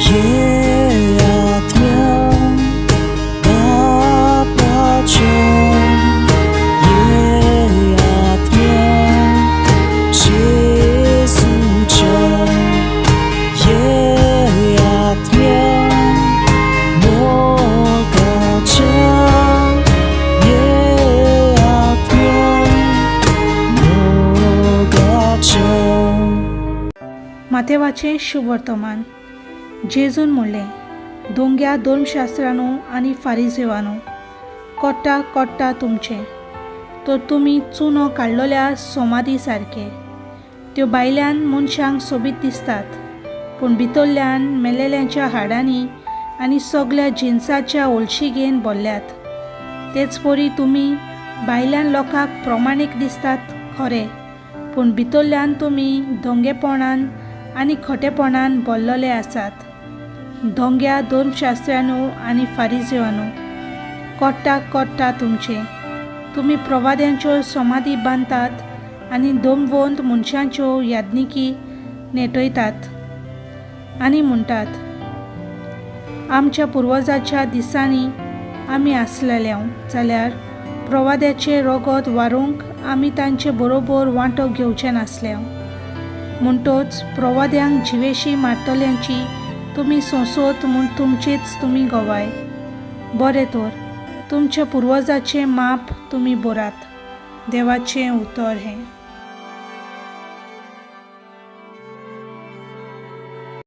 ये आत्म्या बापाच्या, ये आत्म्या जेजूच्या, ये आत्म्या मोगाच्या, ये आत्म्या मोगाच्या. मातेवाचें शुभवर्तमान. जेजून म्हणलें, दोंग्या धर्मशास्त्रानो आनी फारिजेवानो, कोट्टा कोट्टा तुमचें, तर तुमी चुनो काडलेल्या सोमादी सारके. त्यो भायल्यान मनशांक सोबीत दिसतात, पूण भितरल्यान मेलेल्यांच्या हाडांनी आनी सगल्या जिनसाच्या ओलशिगेन भरल्यात. तेच परी तुमी भायल्यान लोकांक प्रमाणीक दिसतात खरें, पूण भितरल्यान तुमी दोंगेपणान आनी खोटेपणान भरलेले आसात. दोंग्या धर्मशास्त्र्यानो आनी फारिजेवानो, कोट्टा कोट्टा तुमचें, तुमी प्रवाद्यांच्यो समाधी बांदतात आनी दोमवंत मनशांच्यो यादनिकी नेटयतात आनी म्हणटात, आमच्या पुर्वजाच्या दिसांनी आमी आसलेले जाल्यार प्रवाद्याचें रगत वारूंक आमी तांचे बरोबर वांटो घेवचे नासले. म्हणटोच प्रवाद्यांक जिवेशी मारतल्यांची तुमी सोंसत म्हूण तुमचेच तुमी गवाय. बरें तर तुमच्या पुर्वजाचें माप तुमी बरात. देवाचें उतर हें.